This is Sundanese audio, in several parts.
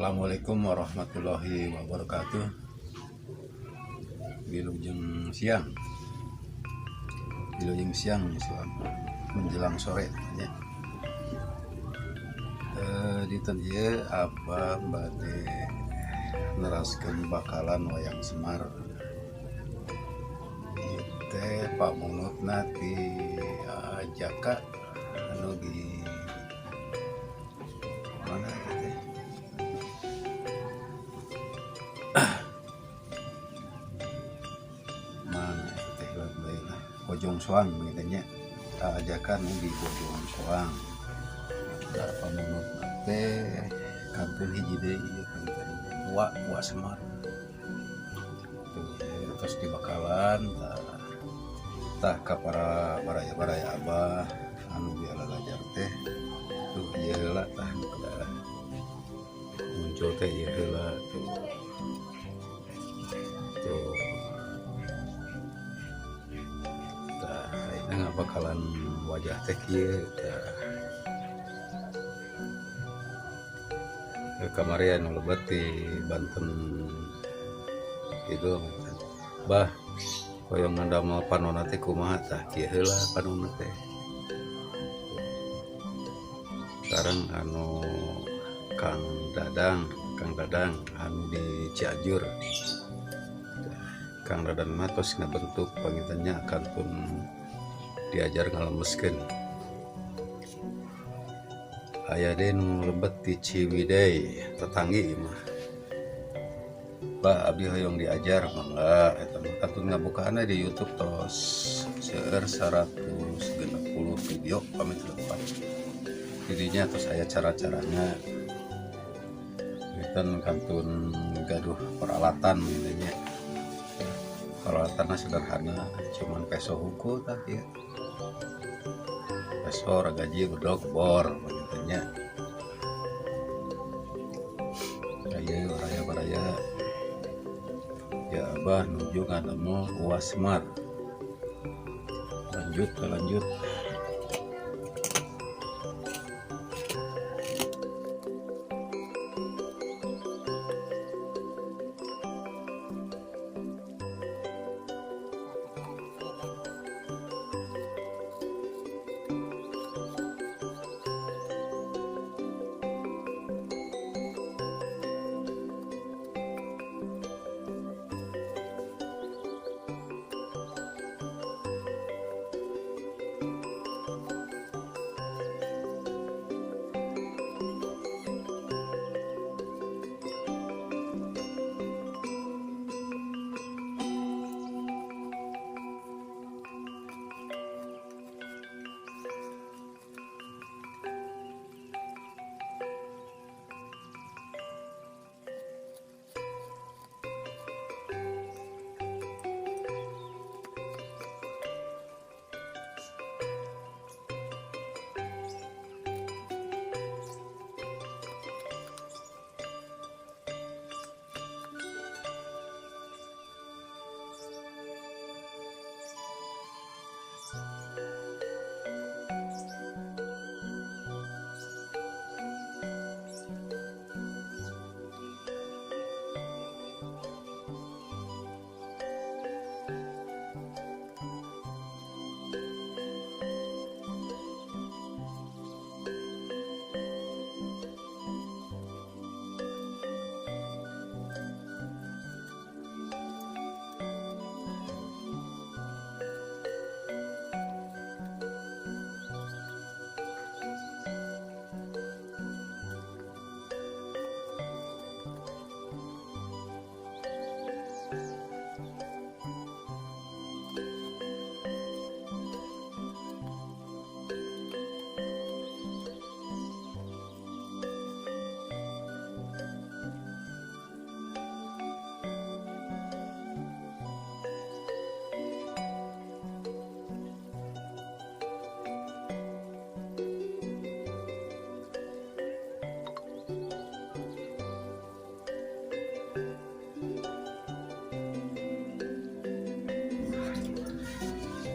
Assalamualaikum warahmatullahi wabarakatuh. Wilujeng siang. Wilujeng siang menjelang sore ya. Dinten ieu abah bade neraskeun bakalan wayang Semar. Ieu teh pamunutna ti Jaka anu di mana teh? Mana teh lah Bojong Soang gitu nya. Ajakan di Bojong Soang. Tah pamunutna teh kantun hiji deui ieu kanten wa Semar. Tuh tos dibakalan tah ka para baraya-baraya abah anu biasa teh tuh ieu heula tah nu kedah muncul teh ieu heula tuh. Tuh. Tah ayeuna ngabakalan wajah teh kieu tah. Kamari anu lebet di Banten itu bah hoyong ngadamel panonna teh kumaha tah kieu heula panonna teh. Sekarang anu Kang Dadang anu di Cianjur. Kang Dadang mah tos ngabentuk pangintennya kantun diajar ngalemeskeun. Aya deui nu lebet di Ciwidey tetanggi mah. Bah abdi hoyong diajar mangga eta mah kantun ngabukaanna di YouTube tos seueur 160 video pamit lepat. Jadinya tos aya cara-caranya. Dinten kantun gaduh peralatan gitu nya. Peralatanna sederhana, cuman peso hungkul tah ieu. Peso ragaji bedog bor gitu nya. Ayo baraya-baraya ya abah nuju ngadamel Uwa Semar. Lanjut lanjut.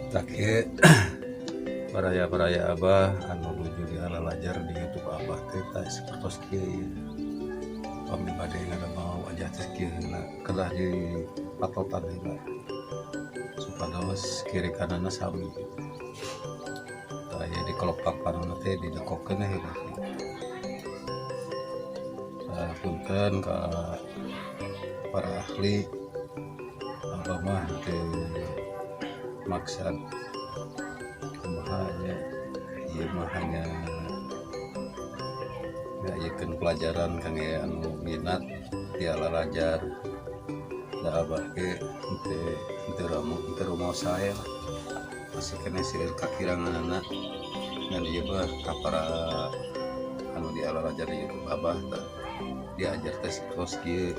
Tah kieu baraya-baraya Abah anu nuju di lalajar di YouTube Abah teh, tah sapertos kieu ieu. Pami bade ngadamel wajah teh kieu heula, kedah dipatotan heula supados kiri kananna sami. Tah, ieu di kelopak panonna teh didekokkeun heula. Tah, punten ka para ahli, Abah mah teu maksad kumaha nya, ieu mah hanya ngayakeun pelajaran kangge anu minat di lalajar. Da Abah ge henteu ramu, henteu rumosa lah, masih keneh seueur kakiranganana. Ngan ieu mah ka para anu di lalajar di YouTube Abah, tah diajar teh sapertos kieu.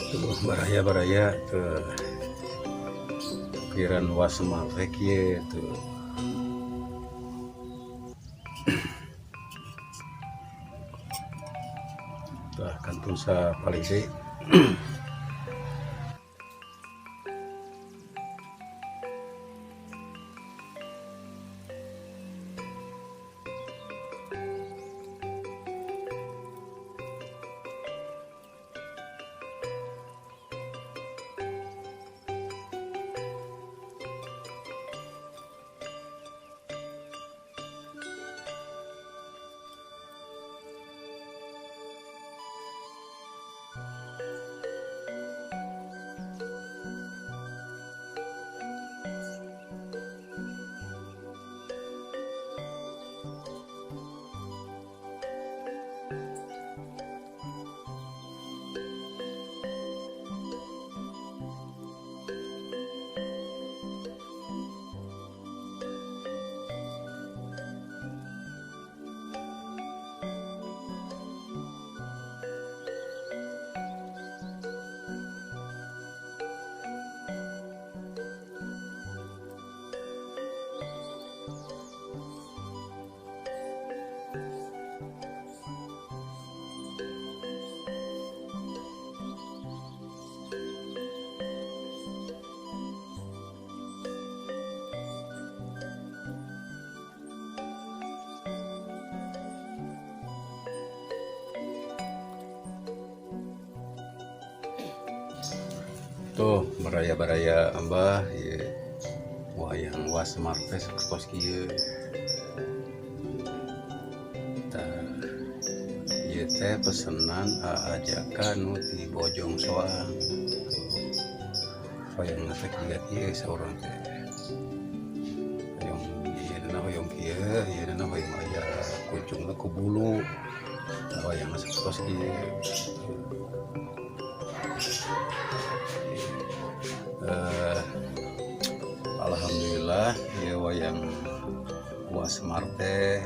Tuh baraya-baraya tuh ukiran Wa Semar teh kieu tuh. Tah kantun sapalih deui. Tuh baraya-baraya Abah ieu wayang Wa Semar teh sapertos kieu. Tah ieu teh pesenan Aa Jaka nu ti Bojong Soang. Tuh wayangna teh jiga kieu saurang teh. Hoyong ieuna hoyong kieu, ieuna hoyong aya kuncungna ku bulu. Tah wayangna sapertos kieu. Alhamdulillah ieu wayang Wa Semar teh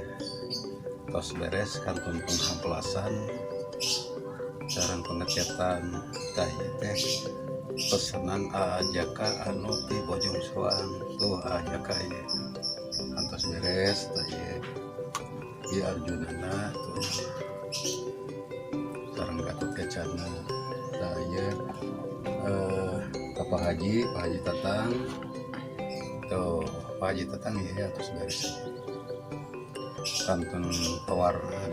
tos beres kantun penghamplasan sareng pengecetan. Tah ieu teh pesenan Aa Jaka anu ti Bojong Soang. Tuh Aa Jaka ieu kantos beres. Tah ieu ieu Arjunana tuh sareng Gatotkacana. Tah ieu Pak Haji, Pak Haji Tatang. Tuh Pak Haji Tatang ieu tos beres kantun pewarnaan,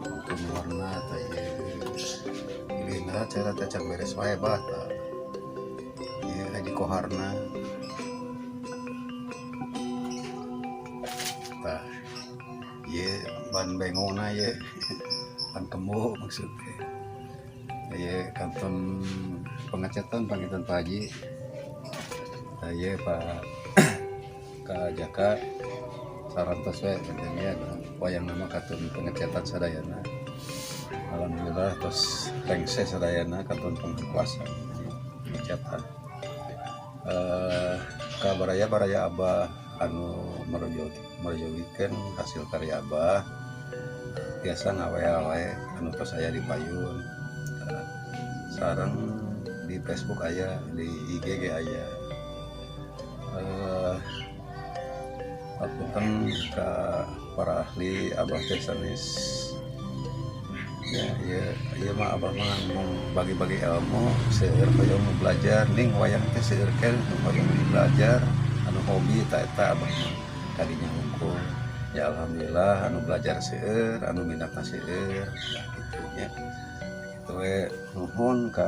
kantun warna. Tah ieu pilihna cara teh can beres wae bah. Tah ieu Haji Koharna. Tah ieu ban bengongna ieu ban kembu maksudnya. Ieu kantun pengecetan pangitan Pak Haji. Tah ieu Pak Ka Jaka sarantos we nya wayang nama kantun pengecetan sadayana. Alhamdulillah tos rengse sadayana kantun penghamplasan pengecetan. Ka baraya-baraya Abah anu merjogikeun hasil karya Abah tiasa ngawea wae anu tos aya di payun. Sareng di Facebook aya, di IG ge aya. Apunten ka para ahli Abah teh sanes ya, ieu mah Abah mah mung bagi-bagi ilmu, seueur hoyong nu belajar ning wayang teh seueur keneh nu hoyong belajar anu hobi ta eta Abah mah kadinya hungkul. Ya alhamdulillah anu belajar seueur, anu minatna seueur, ya kitu nya. Kitu we nuhun ka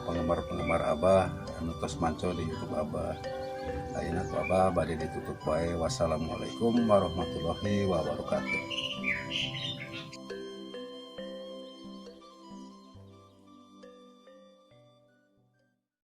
penggemar-penggemar Abah anu tos manco di YouTube Abah. Ayeuna ku Abah bade ditutup wae. Wassalamualaikum warahmatullahi wabarakatuh.